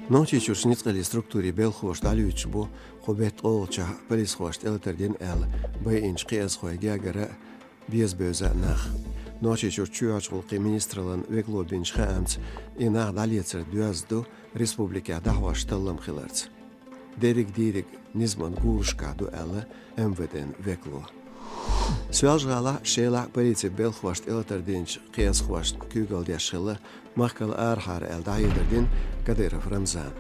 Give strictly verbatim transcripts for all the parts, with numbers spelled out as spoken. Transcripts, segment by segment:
Нохчийчуьрчу ницкъаллин структурийн белхалоша дӀалоьцуш бу кху беттан ткъолгӀачохь полисхошна тӀелатар дина аьлла байинчу кхиазхойн гергара а, беза-бевза а нах. Нохчийчуьрчу чоьхьарчу гӀуллакхийн министраллан векало бинчу хаамца, и нах дӀалецар доьзна ду республикехь дӀахьош таллам хиларца. Дерриг а дийриг низаман гурашкахь ду аьлла МВД-н векало. Соьлжа-ГӀалахь а, Шелахь а полицин белхалошна тӀелатар динчу кхиазхошна куьйгалла деш хилла махкал арахьара аьлла дӀахьедар дина Кадыров Рамзана.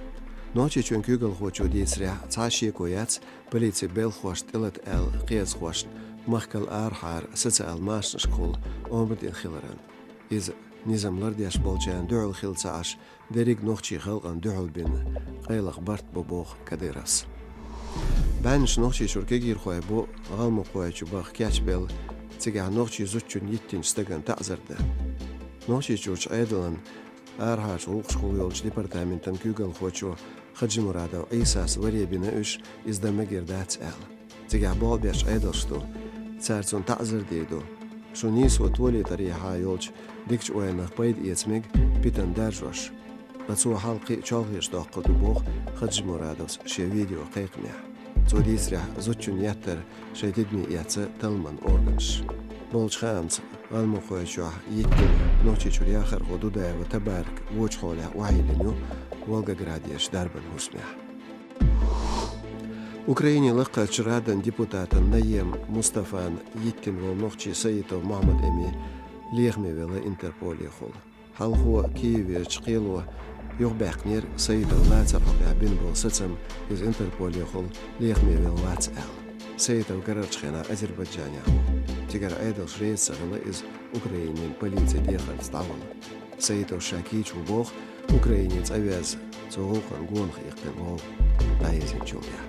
Нохчийчоьнан куьйгалхочо дийцарехь, цхьа а шеко яц полицин белхалошна тӀелата аьлла кхиазхошна махкал арахьара социал машанашкахула омра дина хиларан. Иза низам лардеш болчарна дуьхьал хилла ца Ӏаш, дерриг нохчийн халкъана дуьхьал бина къайлаха барт бу, боху Кадыровс. БӀеннаш Нохчийчуьра кегийрхой бу ГӀалмакхойчу баха кечбелла, цигахь нохчийн зудчунна йиттинчу стагана таӀзар дан. Нохчийчуьрчу Ӏедалан арахьарчу гӀуллакхашкахула йолчу департаментан куьйгалхочо Хаджимурадов Ӏийсас варе бина уьш, иза дан мегар дац аьлла. Цигахь болх беш Ӏедалш ду. Цара цунна таӀзар дийр ду. Шу нийсо толийтарехьа йолчу дикачу ойланах пайда эца мега питана даржош. Ткъа цо хьал кхин а чолхе доккхур ду, боху Хаджимурадовс шен видеокхайкхамехь. Цо дийцарехь, зудчунна еттар шайн тидаме эцна талламан органаша. Болчу хаамца, ГӀалмакхойчохь йиттина Нохчийчуьра яхархо Дудаева Табарик вочу хьолехь охьайиллина ю Волгоградерчу дарбан хӀусамехь. Украинин Лакхарчу Радан депутатан Наем Мустафан йиттина волу нохчи Саитов Мохьмад-Эми лехаме велла Интерполехула. Хьалхо Киеверчу кхело юхабаьккхинера Саитов лацар хьокъехь бина болу сацам, иза Интерполехула лехаме велла вац аьлла. Саитов карарчу хенахь Азербайджанехь ву. Цигара Ӏедалша реза ца хилла иза Украинин полицин дехарца дӀавала. Саитов ша кийча ву боху, Украине цӀа веза, цо гӀуллакхана гонах иккхина волу дӀаезинчул тӀаьхьа.